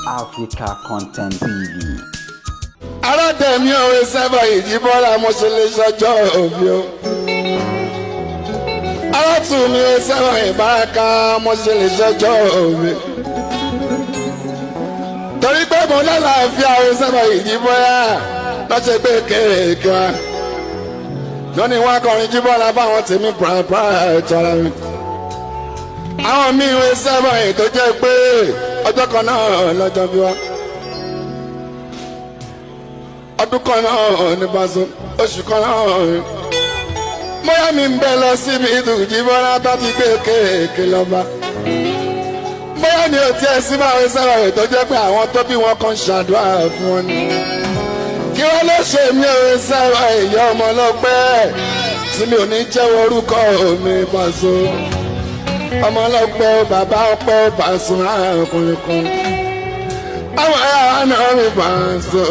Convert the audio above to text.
Africa Content TV. Alátẹ̀mí òwe sábà ìjíbọ́lá mo ṣe lè ṣọjọ́ òbí o. Alátùmí òwe sábà ìbáraka mo ṣe lè ṣọjọ́ òbí. Torí pé mo lálàáfíà òwe sábà ìjíbọ́lá lọ́sẹ̀ pé kéèké wa. Lónìí wá kọrin jíbọ́lá báwọn tèmi pàápàá ètò ara mi. Àwọn míì òwe sábà ètò jẹ́ pé ọjọ́ kan náà lọ́jọ́ bí wá. Ọdún kan náà ní Paso, oṣù kan náà ní. Bóyá mi ń bẹ lọ síbi ìdùnjí bọ́lá tó ti gbé kéèké lọ́ba. Bóyá mi ò tiẹ̀ sí báwo sábà rẹ̀ tó jẹ́ pé àwọn tó bí wọn kan ṣàdúrà fún wọn ni. Kí wọ́n ló ṣe mí ò sábà ìyá ọmọ ọlọ́pẹ́ tí mi ò ní jẹ́wọ́ orúkọ mi Paso. Ọmọ ọlọ́pẹ́ bàbá ọpẹ́ Paso àkùnrin kan. Àwọn ẹ̀yà náà mi Paso.